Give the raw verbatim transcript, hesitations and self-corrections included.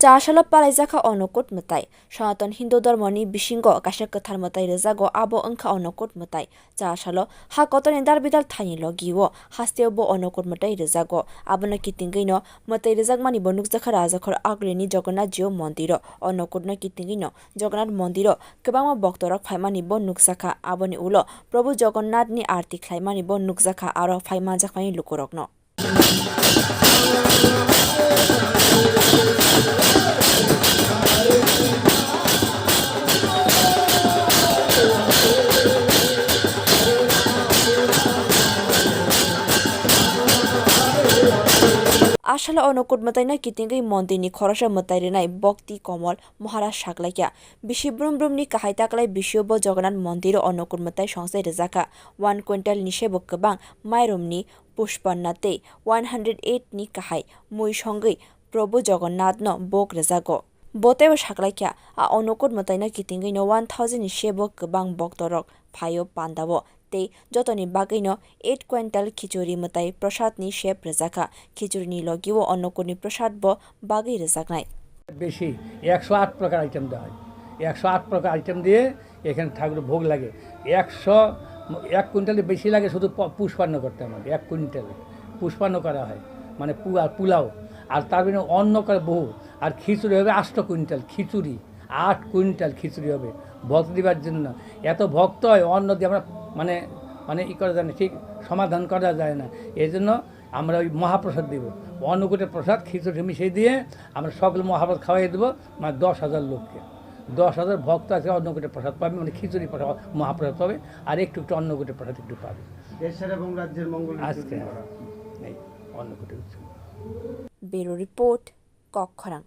Chasalo palaijakha Onokut mwtai. Sanatan Hindu dhormoni bisingo kaisa kwthar mwtai rwjago, abo wngkha Onokut mwtai. Chasalo ha kotorni darbidal thaini logio hasteo bo Onokut mwtai rwjago. Abono kitingwino mwtai rwjakmani bo nukjakha Rajakhor Agulini Jagannath Jio mondiro. Onokutno kitingwino Jagannath mondiro kwbangma boktorok phaimani bo nukjakha. Aboni ulo Prabhu Jagannathni arti khlaimani bo nukjakha aro phai manjakmani lukurokno. Asalo Onokut mwtaino kitingwi mondirni khoroksa mwtai rwnai Bhakti Komol Maharaj saklaikha. Bisi brum brumni kahai taklai bisio bo Jagannath mondiro Onokut mwtai songsai rwjakha. One quintal ni sebo kwbang mairumni pushpanna tei one hundred eight ni kahai mui songwi Prabhu Jagannathno bok rwjago. Bo teibo saklaikha, a Onokut mwtaino kitingwino one thousand ni sebo kwbang boktorok phaio pandao tei jotoni bagwino eight quintal khichuri mwtai prosadni sep rwjakha. Khichurini logio Onokutni prosad bo bagwi rwjaknai. বেশি, একশো আট প্রকার আইটেম দেওয়া হয়। একশো আট প্রকার আইটেম দিয়ে এখানে ঠাকুর ভোগ লাগে। একশো, এক কুইন্টালে বেশি লাগে শুধু প-, পুষ্পান্ন করতে আমাদের, এক কুইন্টালে পুষ্পান্ন করা হয়, মানে পুয়া-, পোলাও। আর তার বিনে অন্ন করে বহু, আর খিচুড়ি হবে আষ্ট কুইন্টাল খিচুড়ি, আট কুইন্টাল খিচুড়ি হবে ভক্ত দিবার জন্য। এত ভক্ত হয়, অন্ন দিয়ে আমরা মানে, মানে ই করা যায় না, ঠিক সমাধান করা যায় না। এই জন্য আমরা ওই মহাপ্রসাদ দিব, অন্নকূটের প্রসাদ খিচুড়ি মিশিয়ে দিয়ে আমরা সকল মহাপ্রসাদ খাওয়াই দেবো, মানে দশ হাজার লোককে। দশ হাজার ভক্ত আজকে অন্নকূটের প্রসাদ পাবে, মানে খিচুড়ি প্রসাদ, মহাপ্রসাদ পাবে, আর একটু একটু অন্নকূটের প্রসাদ একটু পাবে। দেশের এবং রাজ্যের মঙ্গল আজকে এই অন্নকূটের উৎসব। Bureau report, Kokkhorang.